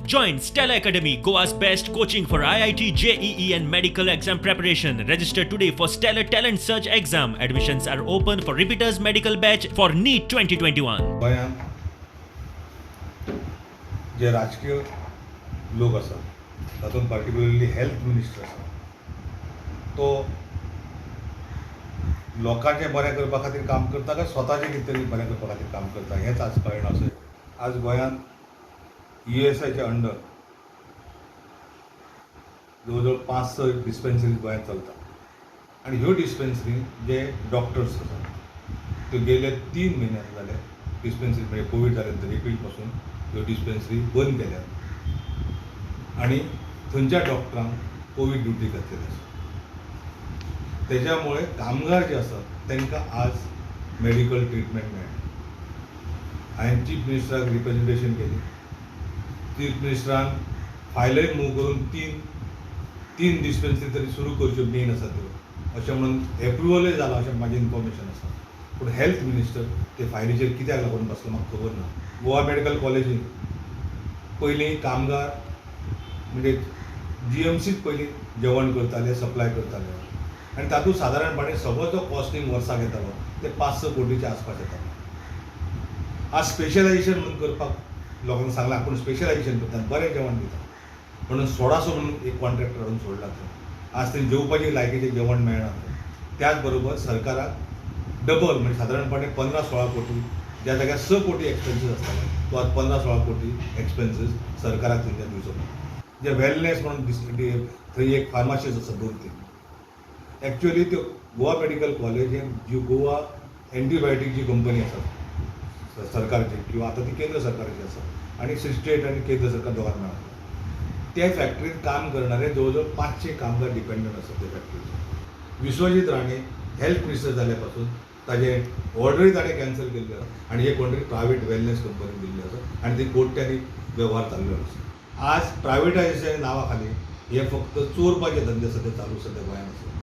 Join Stellar Academy, Goa's best coaching for IIT, JEE, and medical exam preparation. Register today for Stellar Talent Search exam. Admissions are open for repeaters medical batch for NEET 2021. गोंयांत जे राजकीय लोक आसात, तातूंत particularly health minister आसा, तो लोकांचें बरें करपा खातीर काम करता काय स्वताचें कितें तरी बरें करपा खातीर काम करता, हेंच आज कळना. आसा आज गोंयांत ईएसआयच्या अंडर जवळ जवळ पांच स डिस्पेन्सरीज गोंयांत चलता आनी ह्यो डिस्पेन्सरी जे डॉक्टर्स आसात त्यो गेले 3 म्हयने जाले डिस्पेन्सरी, म्हणजे कोवीड जाल्या नंतर एप्रील पासून ह्यो डिस्पेन्सरी बंद केल्यात आनी थंयच्या डॉक्टरांक कोवीड ड्युटी घातलेली आसा. तेज्या मुळे कामगार जे आसात तांकां आज मेडिकल ट्रिटमेंट मेळना. हांवें चीफ मिनिस्टराक रिप्रेजेंटेशन केली. चीफ मिनिस्टरान फायलय मूव करून तीन तीन डिस्पेन्सरी तरी सुरू करच्यो, मेन आसा त्यो, अशें म्हणून एप्रुवलय जाला अशें म्हाजें इन्फॉर्मेशन आसा. पूण हेल्थ मिनिस्टर ते फायलीचेर कित्याक लागून बसलो, म्हाका खबर ना. गोवा मेडिकल कॉलेजीन पयलीं कामगार म्हणजे जीएमसीत पयलीं जेवण करताले, सप्लाय करताले आनी तातूंत सादारणपणे सगळो जो कॉस्टींग वर्साक येतालो ते 5-6 कोटीच्या आसपास येतालो. आज स्पेशलायझेशन म्हणून करपाक लोकांक सांगलां, आपूण स्पेशलायझेशन करता, बरें जेवण दिता म्हणून सोडासो म्हणून एक कॉन्ट्रॅक्टर हाडून सोडला थंय. आज थंय जेवपाची लायकीचें जेवण मेळना थंय. त्याच बरोबर सरकाराक डबल, म्हणजे सादारणपणे 15-16 कोटी, ज्या जाग्यार 6 कोटी एक्सपेन्सीस आसताले, तो आज 15-16 कोटी एक्सपेन्सीस सरकाराक थंयच्यान दिवचो पडटा. जे वेलनेस म्हणून थंय एक फार्मासीस आसा दोन तीन. एक्चुअली त्यो गोवा मेडिकल कॉलेज हे जी गोवा एंटीबायोटीक जी कंपनी आसा सरकारची किंवा आतां ती केंद्र सरकाराची आसा आनी स्टेट आनी केंद्र सरकार दोगांय मेळून त्या फॅक्टरीत काम करणारे जवळ जवळ 500 कामगार डिपेंडंट आसात त्या फॅक्टरीचेर. विश्वजीत राणे हेल्थ मिनिस्टर जाल्या पासून ताजे ऑर्डरूय ताणें कॅन्सल केल्ली आसा आनी हे कोण तरी प्रायवेट वेलनेस कंपनीक दिल्ली आसा आनी ती कोट्यांनी वेव्हार चाललेलो आसा. आज प्रायवेटायझेशनाच्या नांवा खाली हे फक्त चोरपाचे धंदे सध्या चालू सध्या गोंयांत आसा.